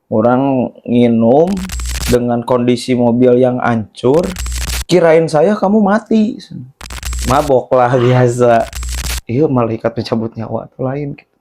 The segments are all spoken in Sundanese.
Urang nginum dengan kondisi mobil yang hancur, kirain saya kamu mati. Mabok lah biasa. Iya, malaikat pencabut nyawa atau lain gitu.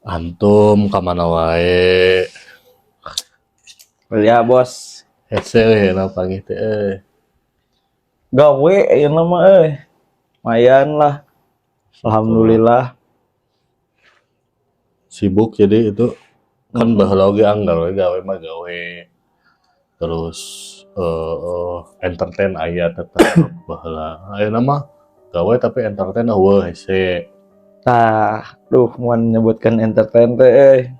Antum kamana wae? Ya, Bos. Hese euy na panggih teh euy. Gawe ayeuna mah euy. Lumayan lah. Alhamdulillah. Sibuk jadi itu kan baheula oge anggar we gawe mah gawe. Terus entertain aya tetep baheula. Ayeuna mah gawe tapi entertain euweuh, hese. Tah, duh, mau menyebutkan entertain teh euy.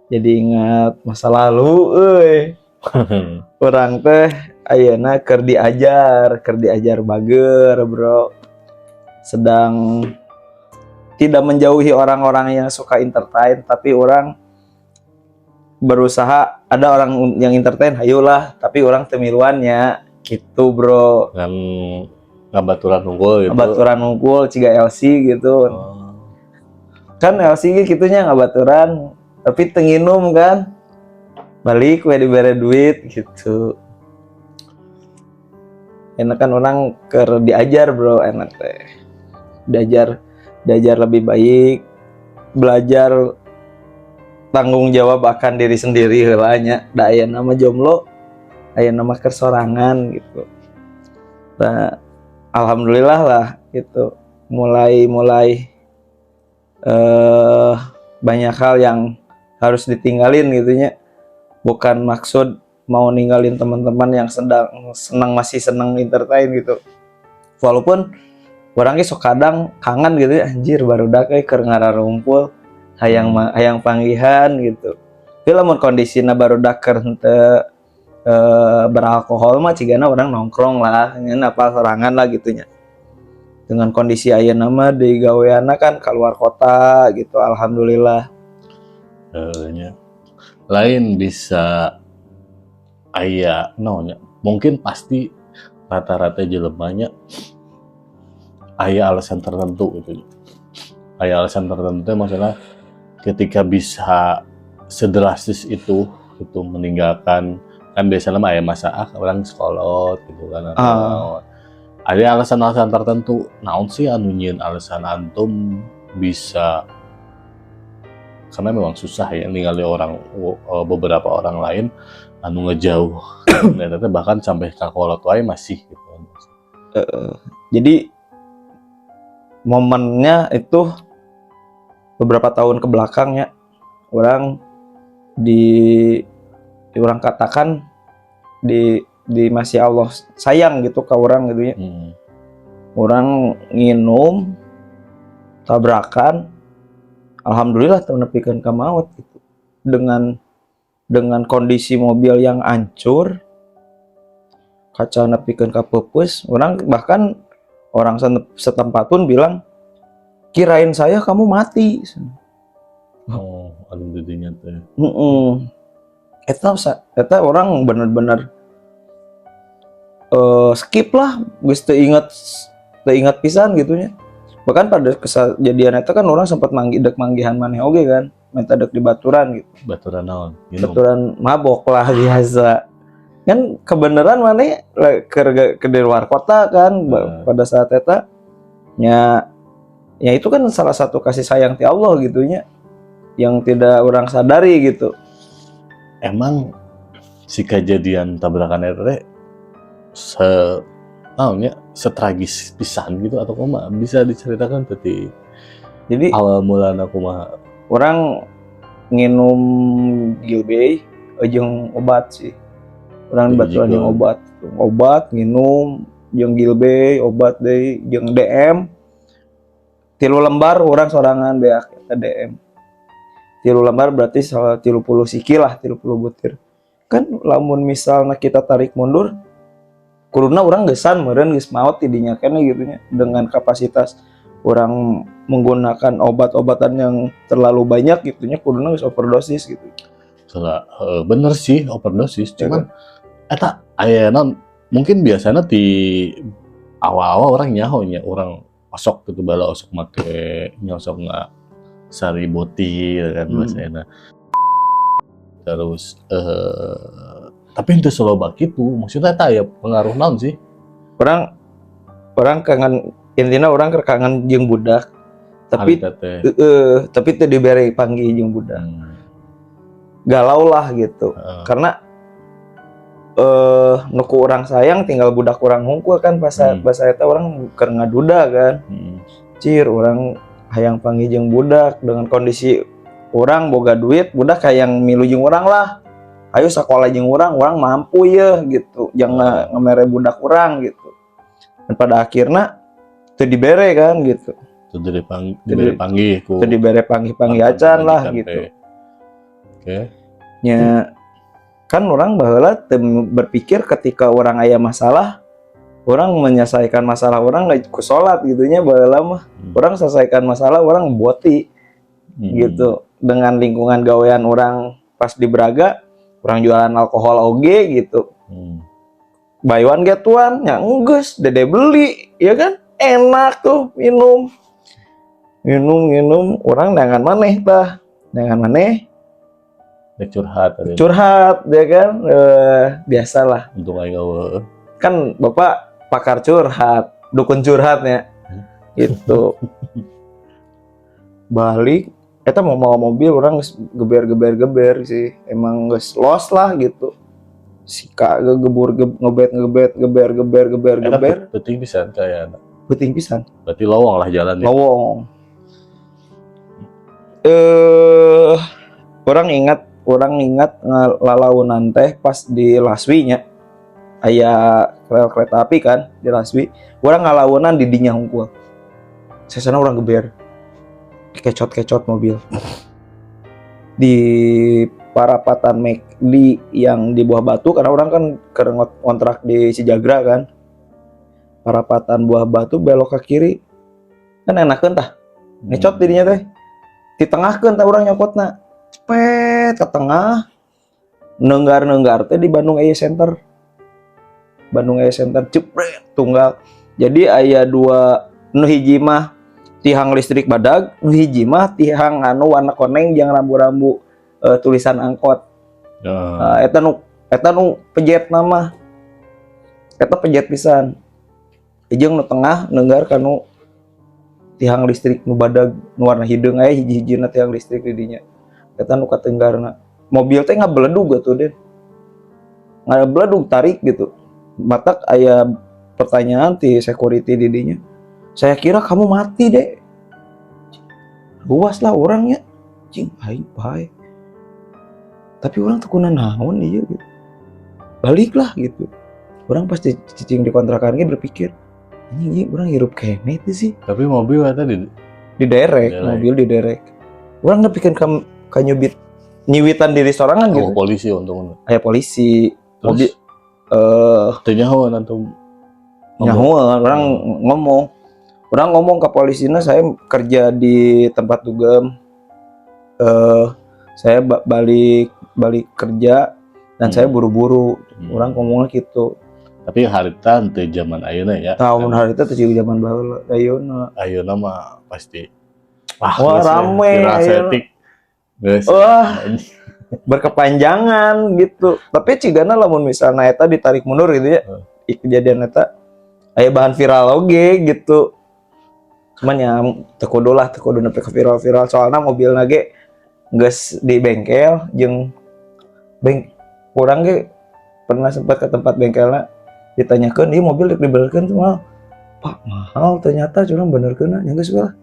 Jadi ingat masa lalu euy. Urang teh ayeuna keur diajar bager, Bro. Sedang tidak menjauhi orang-orang yang suka entertain, tapi urang berusaha ada orang yang entertain, hayolah, tapi urang teu miluannya gitu, Bro. Ngan ngabaturan unggul gitu. Ngabaturan unggul ciga LC gitu. Oh. Kan LC ge kitunya, ngabaturan tapi teu nginum kan. Balik we dibere duit gitu. Enak kan urang keur diajar, Bro, enak teh. Diajar diajar lebih baik, belajar tanggung jawab akan diri sendiri heula nya. Da ayeuna mah jomblo, ayeuna mah keur sorangan gitu. Nah, alhamdulillah lah gitu. Mulai mulai banyak hal yang harus ditinggalin gitu nya. Bukan maksud mau ninggalin teman-teman yang sedang senang, masih senang entertain gitu. Walaupun urang ge sok kadang kangen gitu ya, anjir, barudak euy keur ngararumpul, hayang hayang panggihan gitu. Tapi lamun kondisina barudak keur henteu beralkohol mah cigana urang nongkrong lah, ngan apa sorangan lah gitu nya. Dengan kondisi ayeuna mah di gaweana kan keluar kota gitu, alhamdulillah. Heeh nya. Lain bisa aya naon nya, mungkin pasti rata-rata jelema nya aya alasan tertentu gitu. Aya alasan tertentu teh maksudna ketika bisa sedrastis itu gitu meninggalkan. Kan biasanya mah aya masa, ah, urang sekolot gitu kan atau naon. Ada alasan-alasan tertentu naon sih anu nyieun alasan antum bisa, karena memang susah ya ningali orang, beberapa orang lain anu ngejauh dan ternyata bahkan sampai ka kolot wae masih gitu. Jadi momennya itu beberapa tahun ke belakang ya, urang di urang katakan di masih Allah sayang gitu ke urang gitu ya. Urang nginum, tabrakan, alhamdulillah teu nepikeun ka maut gitu. Dengan kondisi mobil yang hancur, kaca nepikeun ka peupeus, urang bahkan orang setempat pun bilang, kirain saya kamu mati. Oh, anu didinya teh. Heeh. Eta urang bener-bener skip lah, geus teu ingat pisan gitu nya. Bahkan pada kejadian itu kan urang sempat manggih, dek manggihan maneh oge kan, minta dek di baturan gitu. Baturan naon? Nginum. Baturan mabok lah biasa. Kan kebenaran maneh ke di luar kota kan pada saat eta nya. Ya itu kan salah satu kasih sayang ti Allah gitu nya, yang tidak urang sadari gitu. Emang si kejadian tabrakan eta teh se naon nya, setragis pisan gitu atau kumaha? Bisa diceritakan tadi Jadi awal mulana kumaha? Urang Nginum Gilbey jeung obat sih. Urang dibaturan jeung obat. Obat nginum jeung Gilbey, obat deui jeung DM. 3 lembar urang sorangan beak eta DM. 3 lembar berarti salah 30 siki lah, 30 butir. Kan lamun misalnya kita tarik mundur, kuduna urang geusan meureun geus maot ti dinya keneh gitu nya, dengan kapasitas urang menggunakan obat-obatan yang terlalu banyak gitu nya, kuduna geus overdosis gitu. Salah, bener sih overdosis, cuman eta aya naon, mungkin biasanya di awal-awal urang nyaho nya, urang osok gitu, bala osok make nyosok nggak sari butir kan biasanya. Terus tapi itu selalu gitu, maksudnya eta aya pengaruh naon sih? Urang urang kangen, intinya urang keur kangen jeung budak, tapi Harita teh. Tapi teu dibere panggih jeung budak. Galau lah gitu. Karena nu ku urang sayang tinggal budak urang hungkul kan pas pas eta urang keur ngaduda kan. Cir, urang hayang panggih jeung budak dengan kondisi urang boga duit, budak hayang milu jeung urang lah. Ayo sekolah jeung urang, urang mampu ya gitu. Jangan ngemere budak urang gitu. Dan pada akhirnya teu dibere kan gitu. Itu dibere panggih ku Teu dibere panggih-panggih acan lah pamajikan gitu. Teh. Oke. Nya kan urang baheula teu berpikir ketika urang aya masalah, urang menyelesaikan masalah urang nggak ku salat gitu nya baheula mah. Urang selesaikan masalah urang boti gitu, dengan lingkungan gawean urang pas di Braga, urang jualan alkohol oge gitu. Buy one get one ya, enggeus dede beli ya kan, enak tuh minum minum minum. Urang neangan maneh tah, neangan maneh. Rek curhat tadi. Curhat ya kan, biasalah. Untuk aing eueuh. Kan bapak pakar curhat, dukun curhatnya gitu. Balik eta mau bawa mobil, urang geus geber geber geber sih, emang geus los lah gitu, sika gebur ngebet ngebet geber geber geber Eta geber. Penting pisan kayak Penting pisan. Berarti lowong lah jalan ya. Lowong. Urang ingat lalaunan teh pas di Laswi nya, aya rel kereta api kan di Laswi. Urang ngalaunan di dinya hungkul sesana, urang geber kecot-kecot mobil di parapatan McD yang di Buah Batu, karena urang kan ke kontrak di Cijagra kan. Parapatan Buah Batu belok ke kiri kan enakeun tah ngecot dirinya teh. Di tengah kan tah urang nyokotna, cepet ke tengah, nenggar-nenggar teh di Bandung Eye Center. Bandung Eye Center cepet tunggal. Jadi aya dua, nu hiji mah tihang listrik badag, nu hiji mah tihang anu warna koneng jeung rambu-rambu, tulisan angkot. Eta nu pejet nama eta pejet pisan. Jeung nu tengah nenggar kanu tihang listrik nu badag nu warna hideung, aya hiji-hijina tihang listrik di dinya. Eta nu katenggarna mobil teh ngabeledug atuh den, ngabeledug tarik gitu. Matak aya pertanyaan ti security di dinya, "Saya kira kamu mati deh." Luas lah orangnya, cing aing bae, tapi urang teu naon iya gitu, baliklah gitu. Urang pasti cicing di kontrakan ge berpikir, anjing ieu urang hirup keneh teh sih. Tapi mobil eta di Di derek. Derek. Mobil di derek, urang nepikeun ka nyubit nyiwitan diri sorangan gitu. Oh, polisi untung. Aya polisi. Terus Mobil teu nyaho antum? Nyaho, urang ngomong ke polisinya, saya kerja di tempat dugem, saya balik balik kerja dan saya buru-buru. Urang ngomongnya gitu. Tapi harita teu zaman ayeuna ya. Tahun hari itu tuh zaman baheula, ayeuna. Ayeuna mah pasti Wah, geus we, rame, viral ayeuna. Setik. Geus. Wah. Berkepanjangan gitu. Tapi cigana lamun misalnya eta ditarik mundur gitu ya, kejadian eta aya bahan viral oge gitu. Cuman ya teu kudu lah, teu kudu nepi ke viral-viral, soalnya mobilna ge geus di bengkel jeung beng urang ge pernah sempat ke tempat bengkelna, ditanyakeun, "Ieu mobil rek dibenerkeun tuh mahal, Pak?" "Mahal ternyata, curang benerkeun nya geus we lah,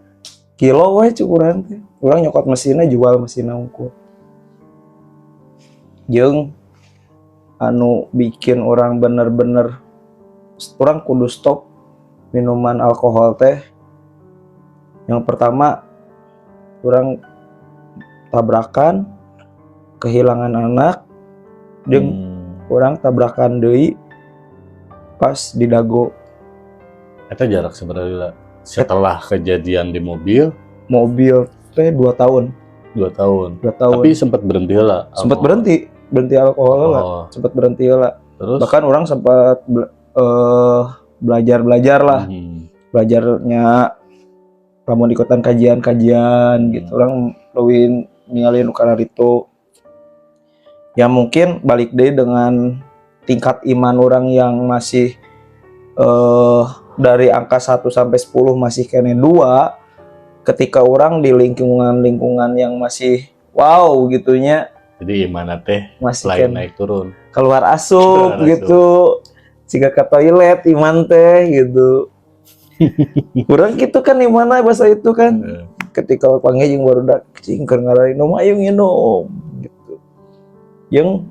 kilo we cuk urang teh." Urang nyokot mesinnya, jual mesinnya unggul. Jeung anu bikin urang bener-bener urang kudu stop minuman alkohol teh, yang pertama urang tabrakan, kehilangan anak, jeung urang tabrakan deui pas di Dago. Eta jarak sebenarnya setelah kejadian di mobil? Mobil teh 2 tahun. 2 tahun. 2 tahun. Tapi sempat berhenti lah. Sempat berhenti, berhenti alkohol lah. Sempat berhenti lah. Terus? Bahkan urang sempat belajar belajar lah. Belajarnya lamun ikutan kajian-kajian gitu, urang leuwih ninggalin nu itu ya. Mungkin balik deh dengan tingkat iman urang yang masih dari angka 1 sampai 10 masih keneh 2, ketika urang di lingkungan-lingkungan yang masih wow gitunya. Jadi gimana teh? Masih lain keneh naik turun. Keluar asup. Keluar. Gitu, jika ke toilet iman teh gitu kurang gitu kan, mana bahasa itu kan. Ketika panggil jeung barudak, "Cing, keur ngarainum, ayo nginum," gitu. Yang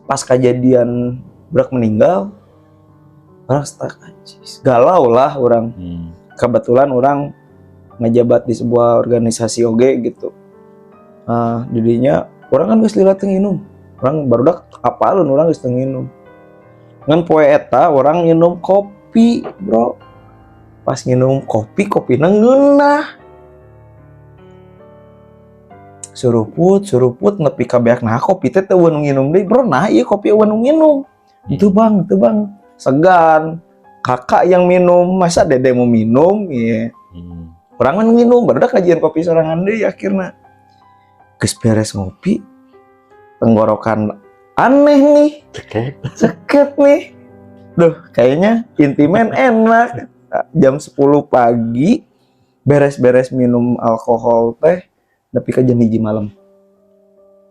pas kejadian budak meninggal, urang stuck, anjis. Galau lah urang. Kebetulan urang ngejabat di sebuah organisasi oge gitu. Nah, jadinya urang kan geus lila teu nginum, urang barudak apalun urang geus teu nginum. Ngan poe eta urang nginum kopi, bro. Pas nginum kopi, kopina ngeunah, suruput suruput nepi ka beak. Nah, kopi teh teu nu nginum deui, bro. Nah, ieu kopi euweuh nu nginum. Itu, Bang, itu, Bang, segan kakak yang minum, masa dede mau minum? Iya. Urang mah minum, baru kajian kopi sorangan deui. Akhirnya geus beres ngopi, tenggorokan aneh nih. Cekek. Ceket nih. Duh, kayaknya intimen enak. Jam 10 pagi beres-beres minum alkohol teh nepi ka jam 1 malam.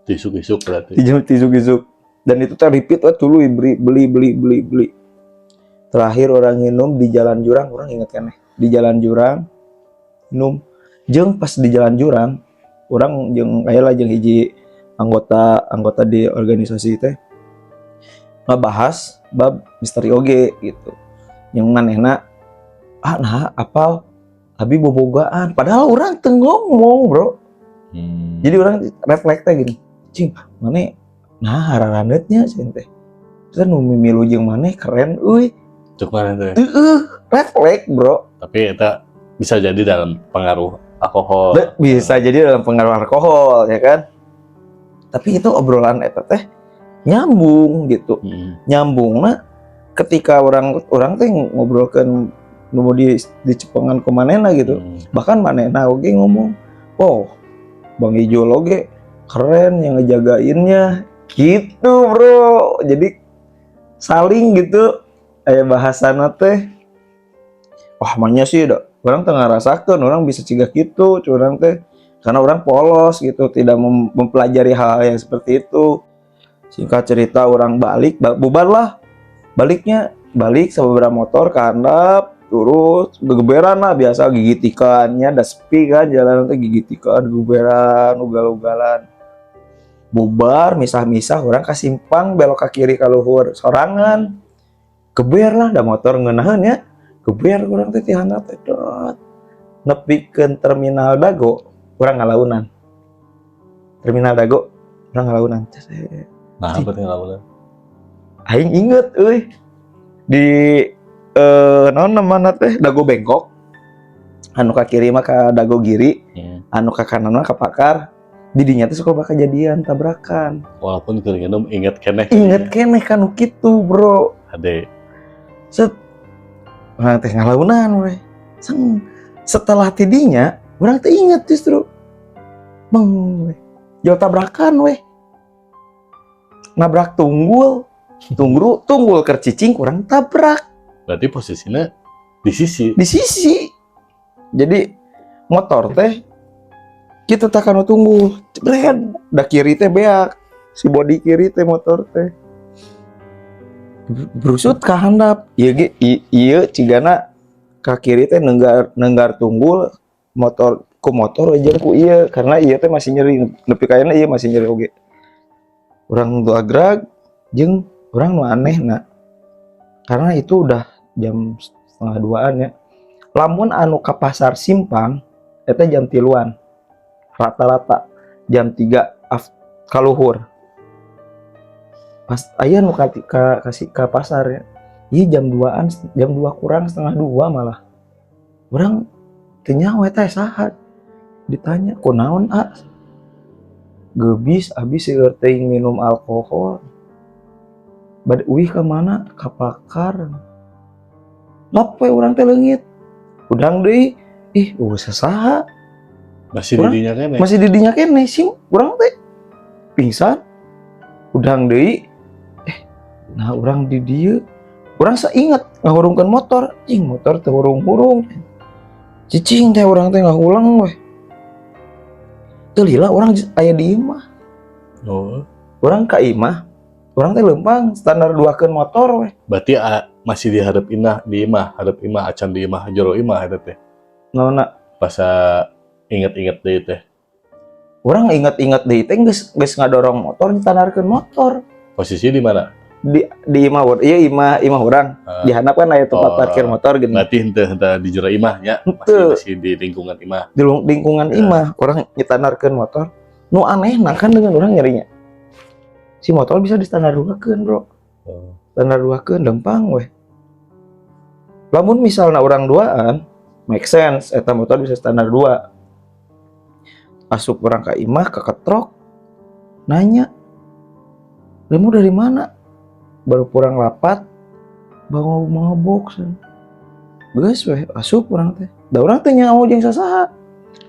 Isuk-isuk berarti. Di jam isuk-isuk, dan itu teh repeat wah dulu, beli beli beli beli beli. Terakhir urang minum di jalan jurang, urang inget kan di jalan jurang minum. Jeung pas di jalan jurang, urang jeung aya lah, jeung hiji anggota anggota di organisasi teh ngebahas bab misteri oge gitu, yang manehna, "Ah, nah, apal abi bobogaan?" Padahal urang teu ngomong, bro. Jadi urang refleks teh gini, "Cing, maneh nah hararandeut nya," cing teh. "Terus nu milu jeung maneh keren euy." Cek maneh teh. Heeh, refleks, bro. Tapi eta bisa jadi dalam pengaruh alkohol. Bisa jadi dalam pengaruh alkohol, ya kan. Tapi itu obrolan eta teh nyambung gitu. Nyambung. Nah, ketika urang urang teh ngobrolkeun nu di cepengan ku manehna gitu. Bahkan manehna oge ngomong, "Oh, Bang Ijul oge keren yang ngejagainnya," gitu, bro. Jadi saling gitu aya bahasana teh. Wah, manya sih dah urang tengah ngarasakeun urang bisa cigah gitu curang teh karena urang polos gitu, tidak mempelajari hal-hal yang seperti itu. Singkat cerita, urang balik, bubar lah. Baliknya balik sama beberapa motor ke handap, turun gegeberan lah biasa, gigitikannya ada sepi kan jalan teh, gigitikan, gegeberan, ugal-ugalan. Bubar, misah-misah, urang ka simpang belok ke kiri ka luhur sorangan, geber lah, da motor ngeunaheun ya. Geber urang teh ti handap teh, dot, nepikeun terminal Dago urang ngalaunan. Terminal Dago urang ngalaunan. Nah, apa tinggal lawan? Aing inget euy, di naon namana teh, Dago Bengkok, anu ka kiri mah ka Dago Giri, anu ka kanan mah ka Pakar. Di dinya teh suka bakal kejadian tabrakan. Walaupun keur nginum inget keneh. Inget keneh kan kitu, bro. Ade. Set, urang teh ngalaunan we. Seng, setelah tidinya urang teh inget justru, bang we jauh tabrakan weh, nabrak tunggul, tunggul tunggul keur cicing, urang tabrak. Berarti posisinya di sisi. Di sisi. Jadi motor teh kita tak kanu tunggul, jebret, da kiri teh beak si bodi kiri teh, motor teh brusut ka handap ieu ge ieu cigana ka kiri teh nenggar nenggar tunggul motor ku motor aja ku ieu, karena ieu teh masih nyeri nepi kayana ieu masih nyeri oge. Urang duagrag jeung urang nu aneh, nah, karena itu udah jam setengah duaan ya. Lamun anu ke pasar simpang eta jam 3-an, rata-rata jam 3 kaluhur pas aya nu ka, kasih ke pasar ya. Iya, jam 2-an, jam 2 kurang, setengah dua malah. Urang teu nyaho eta saha. Ditanya, "Kunaon, ah?" "Gebis, abis seueur teuing minum alkohol." "Bade uih ka mana?" "Ka pakar." Lop we urang teh leungit. Udang deui, ih, euweuh sasaha. Masih di dinya keneh. Masih di dinya keneh sih urang teh. Pingsan. Udang deui, eh, nah, urang di dieu. Urang sainget ngahurungkeun motor, cing motor teu hurung-hurung. Cicing teh urang teh ngahulang weh. Teu lila urang aya di imah. Urang ka imah, urang teh leumpang standar duakeun motor weh. Berarti masih di hareup imah, di imah, hareup imah acan di imah, jero imah eta teh? Naonna? Pas inget-inget deui teh. Urang inget-inget deui teh geus geus ngadorong motor, nyetandarkeun motor. Posisi di mana? Di imah, iya, imah imah urang. Di handap kan aya tempat parkir motor gini. Berarti henteu henteu di jero imah nya, masih Henteu. Masih di lingkungan imah. Di lingkungan imah, urang nyetandarkeun motor. Nu aneh nah kan dengan urang nyerinya. Si motor bisa di standar duakeun, Bro. Standar duakeun lempang weh. Lamun misalnya urang duaan, make sense eta motor bisa standar dua. Asup urang ka imah, keketrok, nanya, "Kamu dari mana?" "Baru pulang rapat, bawa mabok." Geus weh, asup urang teh. Da urang teh nyaho jeung sasaha.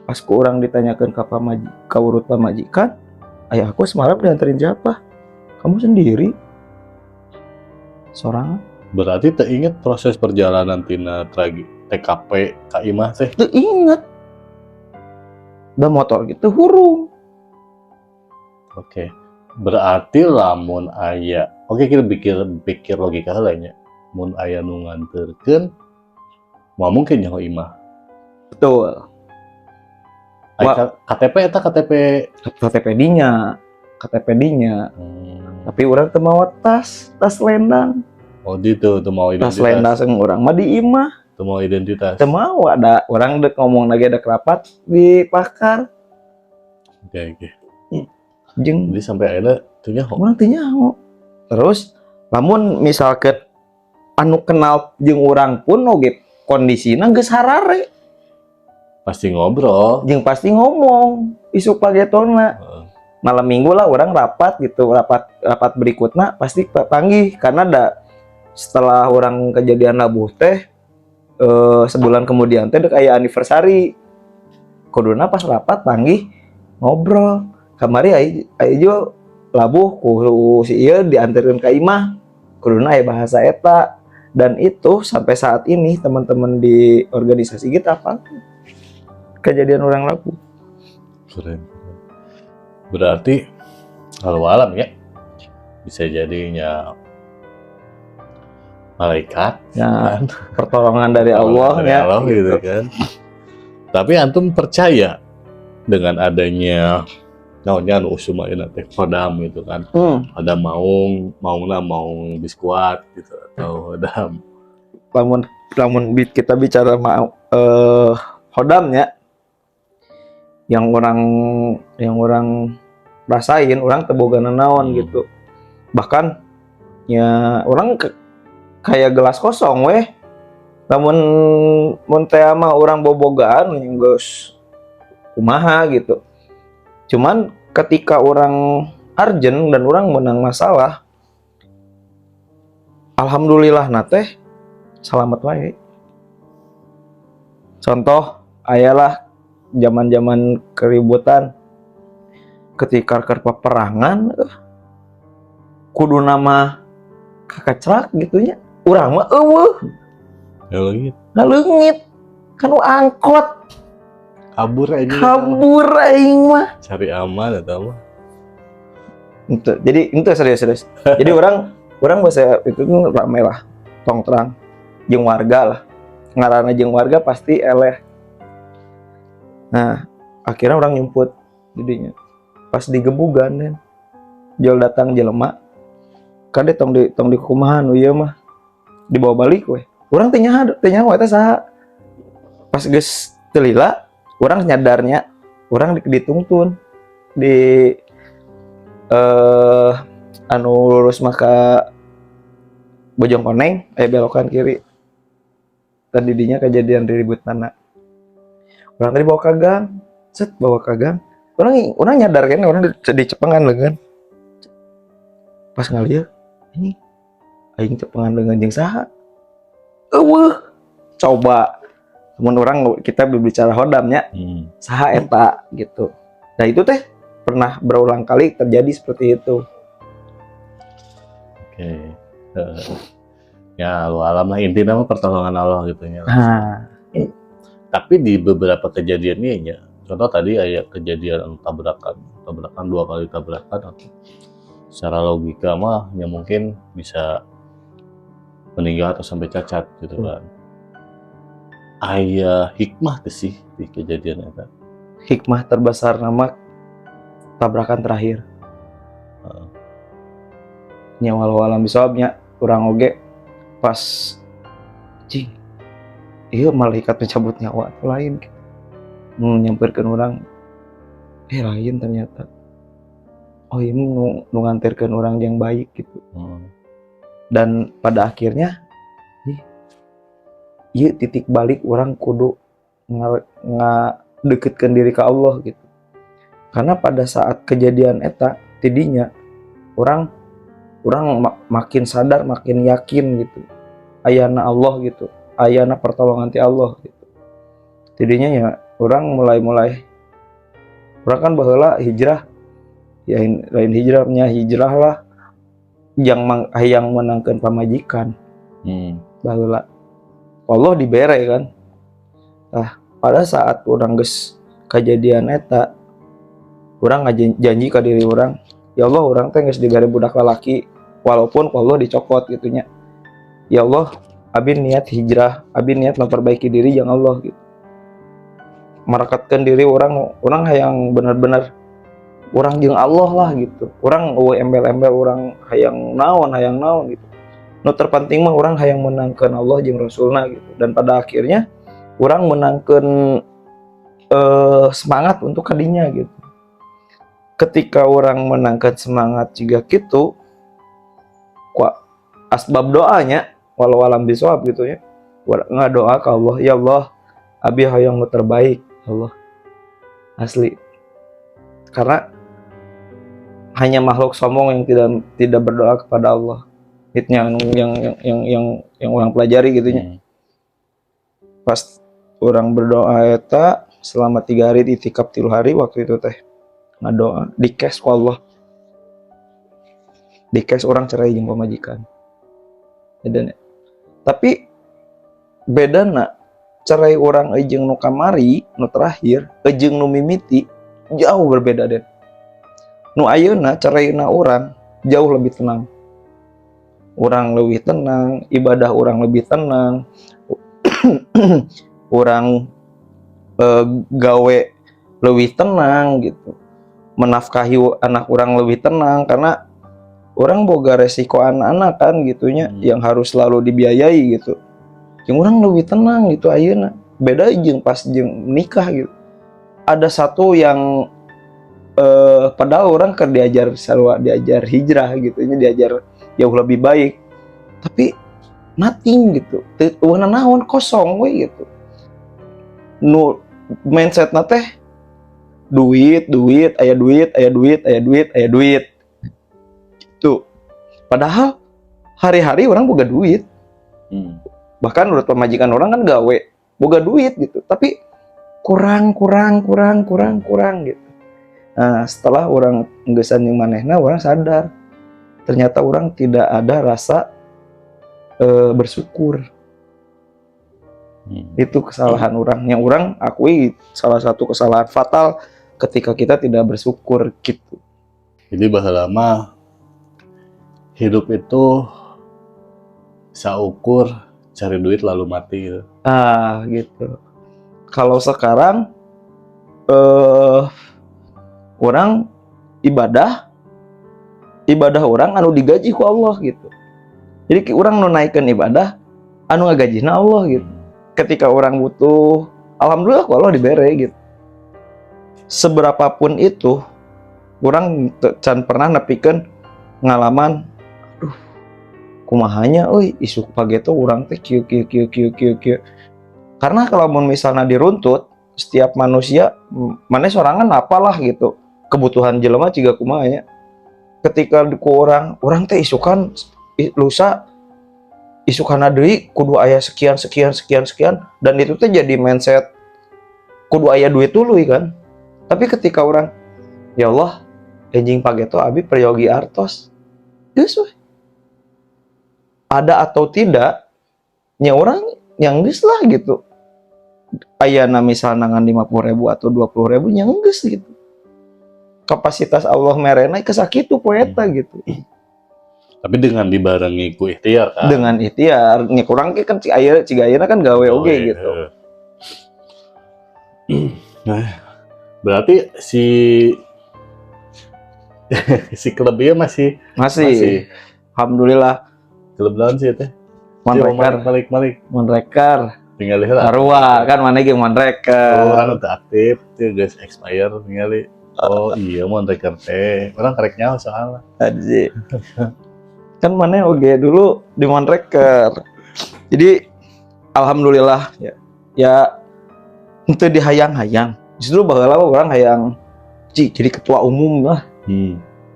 Pas ku urang ditanyakeun ka ka urut pamajikan, "Ayah, aku semalam dianterin siapa?" "Kamu sendiri." Sorangan. Berarti teu inget proses perjalanan tina tragi TKP ka imah teh? Teu inget. Da motor gitu hurung. Oke. Berarti lamun aya, oke, kita pikir pikir logika heula nya. Mun aya nu nganterkeun, moal mungkin nyaho imah. Betul. Aya KTP, eta KTP? KTP dinya, KTP dinya. Tapi urang teu mawa tas, tas lendang. Oh, gitu, teu mawa Tas identitas. Lendang sing urang mah di imah. Teu mawa identitas. Teu mawa, da urang dek ngomong lagi ada kerapat di pakar. Oke. Jeung Jadi sampai akhirnya teu nyaho. Urang teu nyaho. Terus lamun misalkan anu kenal jeung urang pun oge kondisina geus harare. Pasti ngobrol. Jeung pasti ngomong isuk pagetona. Malam Minggu lah urang rapat gitu, rapat rapat berikutnya pasti panggih karena ada setelah urang kejadian labuh teh, sebulan kemudian teh dek aya anniversary. Kuduna pas rapat panggih ngobrol, "Kamari ai ai jo labuh ku si ieu diantarkeun ka imah." Kuduna aya bahasa eta, dan itu sampai saat ini teman-teman di organisasi kita apa kejadian urang labuh. Keren. Berarti kalau alam ya bisa jadinya malaikat ya kan? Pertolongan dari Allah. Dari Ya. Allah gitu kan. Tapi antum percaya dengan adanya naonnya anu usum ayeuna teh, khodam gitu kan? Ada maung, maungna maung biskuat gitu atau khodam? Lamun lamun kita bicara mau khodamnya, yang urang rasain, urang teu boga naon gitu. Bahkan ya urang kayak gelas kosong weh. Lamun mun teh mah urang bobogaan geus kumaha gitu. Cuman ketika urang urgent dan urang menang masalah, alhamdulillah na teh selamat wae. Contoh ayalah zaman-zaman keributan ketika keur peperangan, kudu nama kakacrak gitu nya, urang mah euweuh. Ya leungit. Ngaleungit kan nu angkot. Kabur aja. Kabur aing mah. Cari aman atau mah. Itu jadi itu serius serius. Jadi urang urang bahasa itu tuh rame lah, tong terang jeung warga lah, ngaranna jeung warga pasti eleh. Nah, akhirnya urang nyumput jadinya pas digebugan dan Jol datang jelema. Kade tong di kumaha nu ieu mah. Dibawa balik we. Urang teh nyaho, teh nyaho eta saha. Pas geus teu lila, urang nyadarnya urang ditungtun di anu lurus maka Bojong Koneng, belokan kiri. Tadi dinya kejadian ribut tanah. Urang tadi bawa ke gang, set bawa ke gang. Urang urang nyadar kan urang di cepengan lengan. Pas ngalieu, ini aing cepengan lengan jeung saha? Euweuh. Coba temen urang, kita berbicara khodamnya, saha eta gitu. Nah, itu teh pernah berulang kali terjadi seperti itu. Oke. Ya, wallahualam lah, intinya mah pertolongan Allah gitu ya. Nah, Tapi di beberapa kejadiannya ya, contoh tadi aya kejadian anu tabrakan, tabrakan dua kali tabrakan atau secara logika mah ya mungkin bisa meninggal atau sampai cacat gitu kan. Aya hikmah teh sih di kejadian eta? Hikmah terbesar nama tabrakan terakhir. Nya, wallahualam bisawabnya, urang oge pas cing iya malaikat mencabut nyawa atau lain gitu. Nyamperkeun urang, lain ternyata. Oh iya, nu nganterkeun urang yang baik gitu. Dan pada akhirnya ih, ieu titik balik urang kudu nga deketkeun diri ke Allah gitu. Karena pada saat kejadian eta tidinya urang urang makin sadar, makin yakin gitu ayana Allah gitu, ayana pertolongan ti Allah gitu. Tidinya ya urang mulai-mulai, urang kan baheula hijrah ya, lain hijrahnya, hijrah lah yang hayang menangkan pamajikan. Baheula Allah dibere kan. Nah, pada saat urang geus kejadian eta, urang janji ke diri urang, ya Allah, urang teh geus dibere budak lalaki walaupun ku Allah dicokot gitu nya, ya Allah, abi niat hijrah, abi niat memperbaiki diri yang Allah gitu, merekatkan diri urang, urang hayang bener-bener urang jeung Allah lah gitu. Urang euweuh embel-embel urang hayang naon, hayang naon gitu. Nu terpenting mah urang hayang menangkan Allah jeung Rasulna gitu. Dan pada akhirnya urang menangkan semangat untuk kadinya gitu. Ketika urang menangkan semangat juga gitu, ku asbab doanya, wallahualam bisawab gitu ya, urang ngadoa ke Allah, ya Allah, abi hayang nu terbaik, ya Allah, asli. Karena hanya makhluk sombong yang tidak tidak berdoa kepada Allah. Itu yang urang pelajari gitu nya. Pas urang berdoa eta selama 3 hari, itikaf 3 hari waktu itu teh, ngadoa di cash ku Allah, di cash, urang cerai jeung pamajikan. Dan tapi beda na cerai urang jeung nu kamari, nu terakhir, jeung nu mimiti jauh berbeda. Den, nu ayeuna cerai na urang jauh lebih tenang, urang lebih tenang, ibadah urang lebih tenang, urang gawe lebih tenang gitu, menafkahi anak urang lebih tenang, karena urang boga resiko anak-anak kan gitunya yang harus selalu dibiayai gitu. Yang urang lebih tenang gitu ayeuna, beda jeung pas jeung nikah gitu. Ada satu yang padahal urang kan diajar sarua, diajar hijrah gitu nya, diajar jauh lebih baik, tapi nothing gitu. Teu euweuh naon, kosong we gitu. Nu mindset teh duit, duit, aya duit, aya duit, aya duit, aya duit gitu. Padahal hari-hari urang boga duit. Bahkan menurut pamajikan urang kan gawe boga duit gitu, tapi kurang, kurang, kurang, kurang, kurang gitu. Nah, setelah urang ngeusan yang manehna, urang sadar ternyata urang tidak ada rasa bersyukur. Itu kesalahan urang yang urang akui, salah satu kesalahan fatal ketika kita tidak bersyukur gitu. Jadi baheula mah hidup itu saukur cari duit lalu mati gitu. Ah gitu. Kalau sekarang urang ibadah Ibadah urang anu digaji ku Allah gitu. Jadi urang nu naikkeun ibadah, anu ngagajina Allah gitu. Ketika urang butuh, alhamdulillah ku Allah dibere gitu. Seberapapun itu, urang can pernah nepikeun ngalaman, aduh, kumaha nya euy, isuk pageto urang teh kieu kieu kieu kieu kieu kieu. Karena kalau mun misalnya diruntut setiap manusia, maneh sorangan apalah gitu, kebutuhan jelema ciga kumaha nya. Ketika ku urang, urang teh isukan lusa isukana deui kudu aya sekian sekian sekian sekian, dan itu teh jadi mindset kudu aya duit dulu kan. Tapi ketika urang, ya Allah, enjing pageto abi peryogi artos, geus weh. Ada atau tidak nya urang yang geus lah gitu. Ayana misalnya ngan 50 ribu atau 20 ribu, nya geus gitu. Kapasitas Allah merena ke sakitu poe eta gitu. Tapi dengan dibarengi ku ikhtiar kan. Dengan ikhtiar nya kurang ke kan ci aya ciga ayeuna kan gawe oge gitu. Nah, berarti si si klubnya masih Masih, masih. Alhamdulillah. Klub naon sih teh? Monreker. Malik malik malik. Monreker. Tinggal heula. Sarua kan maneh ge Monreker. Oh, urang udah aktif, tuh guys expire tinggal. Oh iya, Monreker teh. Urang karek nyaho soalnya. Aji. Kan maneh oge dulu di Monreker. Jadi alhamdulillah ya. Ya itu dihayang-hayang. Justru baheula mah urang hayang jadi ketua umum lah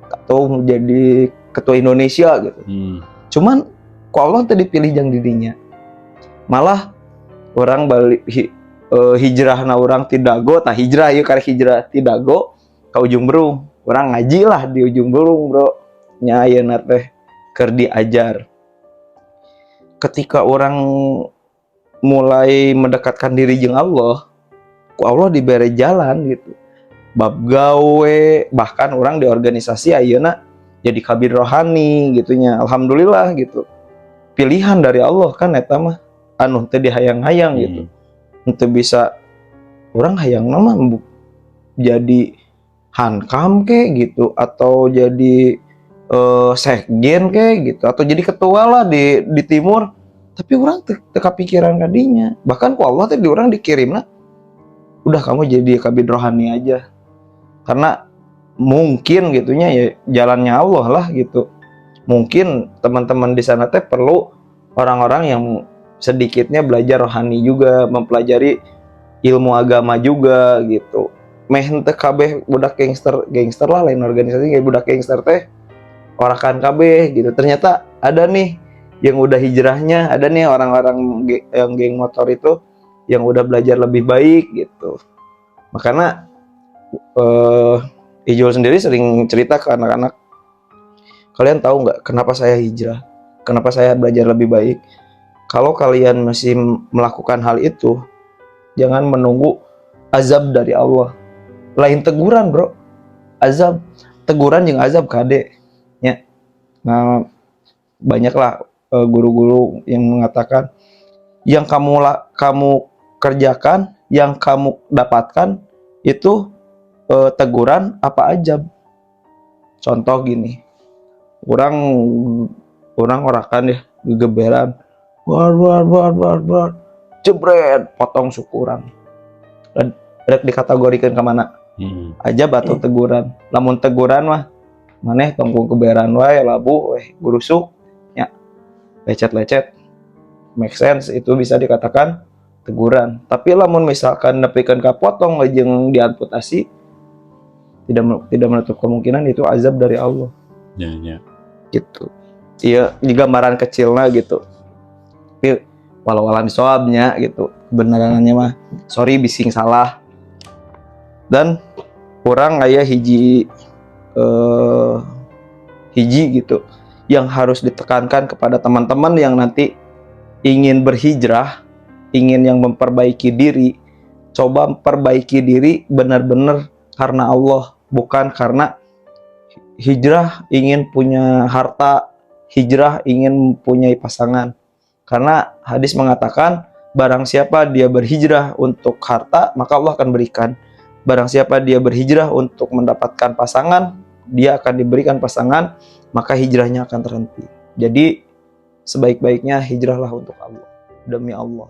atau jadi ketua Indonesia gitu. Cuman ku Allah teh dipilih jang didinya. Malah urang balik hijrahna urang ti Dago, tah hijrah ieu karek hijrah ti Dago ke Ujung Berung. Urang ngaji lah di Ujung Berung, Bro. Nya ayeuna teh keur diajar. Ketika urang mulai mendekatkan diri jeung Allah, ku Allah diberi jalan gitu. Bab gawe, bahkan urang di organisasi ayeuna jadi kabid rohani gitunya. Alhamdulillah gitu. Pilihan dari Allah kan eta mah anu teu dihayang-hayang gitu. Untuk bisa urang hayang mah jadi hankam ke gitu atau jadi sekjen ke gitu atau jadi ketua lah di timur, tapi urang teu kapikiran kadinya. Bahkan ku Allah teh di urang dikirim lah, udah kamu jadi kabid rohani aja, karena mungkin gitunya ya jalannya Allah lah gitu. Mungkin teman-teman di sana teh perlu orang-orang yang sedikitnya belajar rohani juga, mempelajari ilmu agama juga gitu, meh henteu kabeh budak gangster gangster lah, lain organisasi kayak budak gangster teh orakan kabeh gitu. Ternyata ada nih yang udah hijrahnya, ada nih orang-orang yang geng motor itu yang udah belajar lebih baik gitu. Makanya Ijul sendiri sering cerita ke anak-anak, kalian tahu nggak kenapa saya hijrah, kenapa saya belajar lebih baik? Kalau kalian masih melakukan hal itu, jangan menunggu azab dari Allah. Lain teguran, bro, azab. Teguran yang azab kade ya. Nah, banyaklah guru-guru yang mengatakan yang kamu kerjakan, yang kamu dapatkan itu teguran apa azab. Contoh gini, urang urang orakan ya, gegeberan, war war war war war, jebret, potong suku urang dan rek dikategorikan ke mana? Azab atau teguran? Lamun teguran mah maneh tong geberan wae, labuh weh, gurusuk ya, lecet-lecet, make sense, itu bisa dikatakan teguran. Tapi lamun misalkan nepikeun ka potong jeung diamputasi, tidak menutup kemungkinan itu azab dari Allah. Ya, ya. Gitu. Iya, di gambaran kecilnya gitu. Tapi walau alam soabnya gitu, kebenarannya mah sorry bising salah. Dan urang aya hiji hiji gitu yang harus ditekankan kepada teman-teman yang nanti ingin berhijrah, ingin yang memperbaiki diri, coba memperbaiki diri benar-benar karena Allah, bukan karena hijrah ingin punya harta, hijrah ingin mempunyai pasangan. Karena hadis mengatakan barang siapa dia berhijrah untuk harta, maka Allah akan berikan. Barang siapa dia berhijrah untuk mendapatkan pasangan, dia akan diberikan pasangan, maka hijrahnya akan terhenti. Jadi sebaik-baiknya hijrahlah untuk Allah, demi Allah.